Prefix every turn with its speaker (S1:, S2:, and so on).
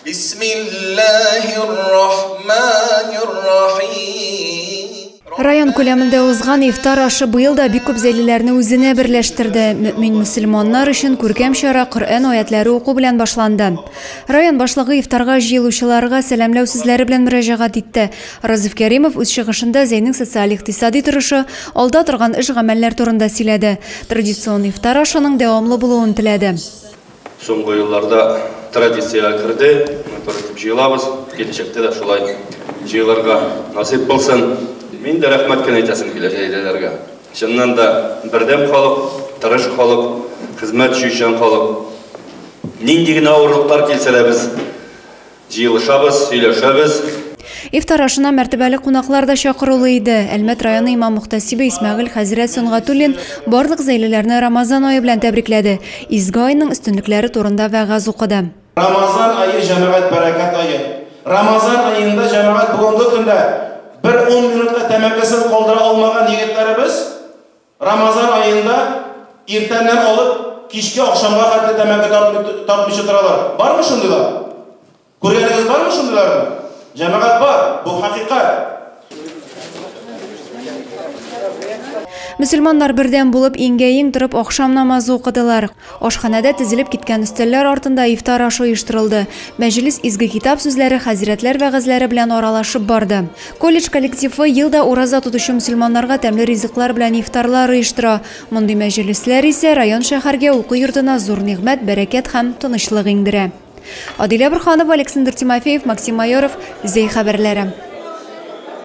S1: Бисмиллаһир рахманир рахим.
S2: Район күләмендә узган ифтар ашы быел да бик күп зәйлеләрне үзенә берләштерде. Мөэмин мөселманнар өчен күркәм чара Коръән аятләре уку белән башланды. Район башлыгы ифтарга җыелучыларга сәламләү сүзләре белән мөрәҗәгать итте. Разиф Кәримов үз чыгышында Зәйнең социаль-икътисади торышы, алда торган эш-гамәлләр турында сөйләде. Традицион ифтар ашының дәвамлы булуын теләде.
S3: Соңгы елларда традициягә керде, матур итеп җыелабыз, киләчәктә дә шулай җыелырга насыйп булсын. Мин дә рәхмәт кенә әйтәсем килә җәйлеләргә. Чыннан да бердәм халык, тырыш халык, хезмәт сөючән халык. Нинди генә авырлыклар килсә дә без Җыелышабыз, сөйләшәбез.
S2: Ифтар ашына мәртәбәле кунаклар да чакырулы иде. Әлмәт районы имам-мөхтәсибе Исмәгыйль хәзрәт Сөнгатуллин барлык зәйлеләрне Рамазан ае белән тәбрикләде, изге айның өстенлекләре турында вәгазь укыды.
S4: Рамазан ае, җәмәгать, бәрәкәт ае. Рамазан аенда, җәмәгать, бүгенге көндә бер ун минутка тәмәкесен калдыра алмаган егетләребез Рамазан аенда иртәннән алып кичке ахшамга хәтле тәмәке тартмыйча торалар. Бармы шундыйлар? Күргәнегез бармы шундыйларны? Җәмәгать бар, бу хакыйкать.
S2: Мөселманнар бердәм булып, иңгә-иң торып ахшам намазы укыдылар. Ашханәдә тезелеп киткән өстәлләр артында ифтар ашы оештырылды. Мәҗлес изге китап сүзләре, хәзрәтләр вәгазьләре белән аралашып барды. Колледж коллективы ел да ураза тотучы мөселманнарга тәмле ризыклар белән ифтарлар оештыра. Мондый мәҗлесләр исә район-шәһәргә, уку йортына зур нигъмәт, бәрәкәт һәм тынычлык иңдерә. Адилә Борһанова, Александр Тимофеев, Максим Майоров, Зәй хәбәрләре.